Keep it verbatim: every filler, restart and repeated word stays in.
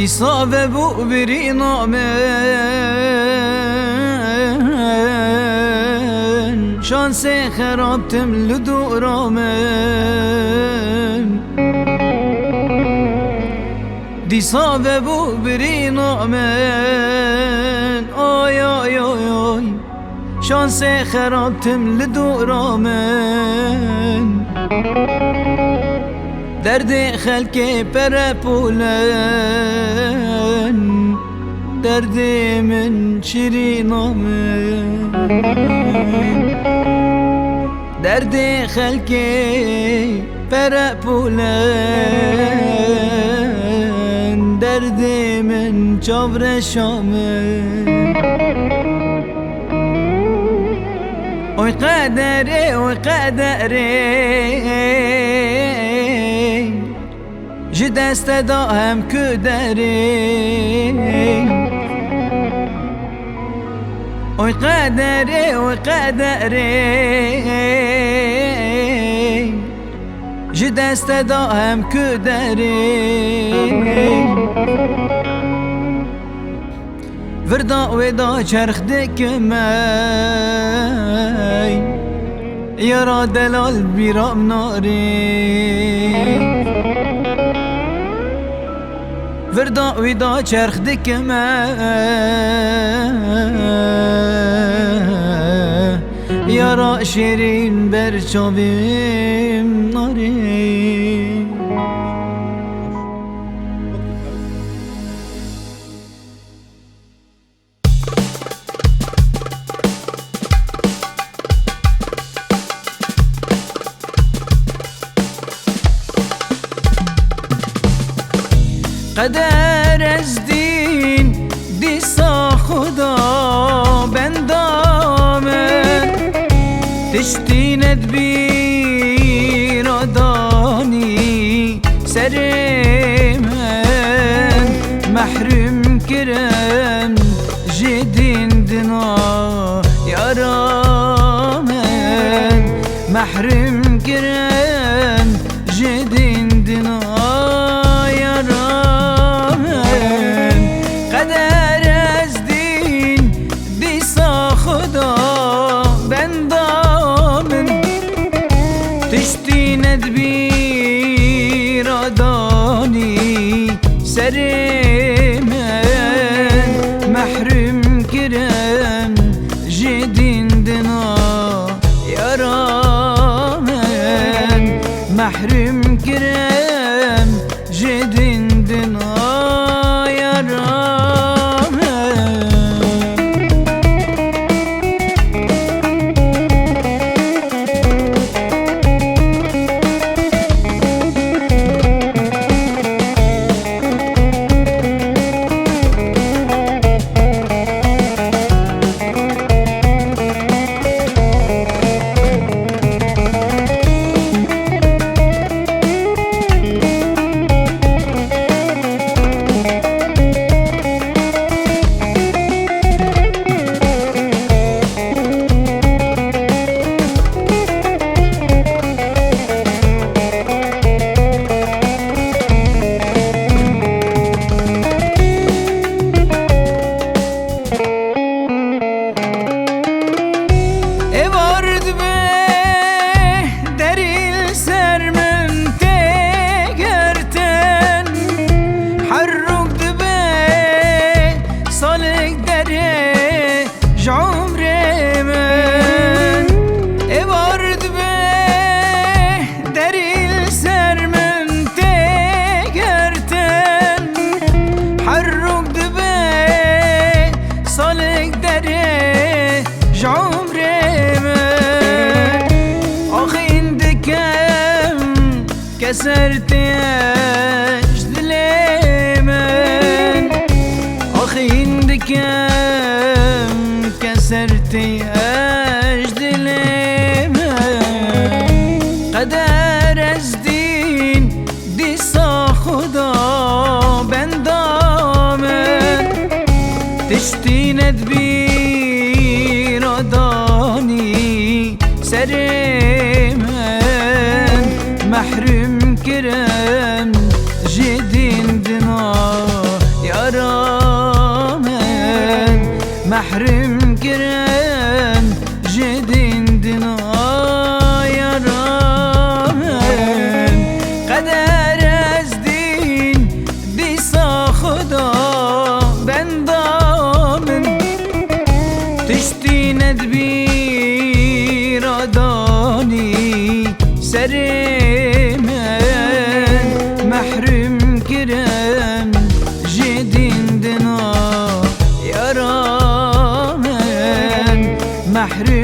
Dîsa vebû birîna min, şansê xerab tim li dora min. Dîsa vebû birîna min, ay, ay, ay, ay. Şansê xerab tim li dora min. Derdê xelkê perepolen, derdê min şirîna min. Derdê xelkê perepolen, derdê min çavreşa min. Oy qederê, oy qederê, ji deste da hem ku derê. Oy qederê, oy qederê, ji deste da hem ku derê. Virda wê da çerx dikime, yara delal bîra min narê. Virda wî da çerx dikime, yara şêrîn ber çavêm narê. Qeder ez dîn dîsa Xuda benda min, tiştî nedbîra danî serê min, mehrûm kirin ji dîn dina yara min, mehrûm kirin ji dîn dina yara min. Qeder ez dîn dîsa Xuda benda min, tiştî nedbîra danî serê min, mehrûm kirin ji dîn dina yara min, mehrûm kirin ji dîn dina yara min. Êvar dibe derî li ser min tê girtin, her rok dibe salek derê ji umrê min. Êvar dibe derî li ser min tê girtin, her rok dibe salek derê ji umrê min. Axîn dikim keser tê ji dilê min, axîn dikim keser tê ji dilê min. Qeder ez dîn dîsa Xuda benda min, tiştî nedbîra danî serê min, mehrûm kirin ji dîn dina Mehrum kirin ji dîn dina yara min. Qeder ez dîn dîsa Xuda benda min. Tiştî nedbîra danî serê min. Mehrum kirin ji dîn dina yara min. Mehrum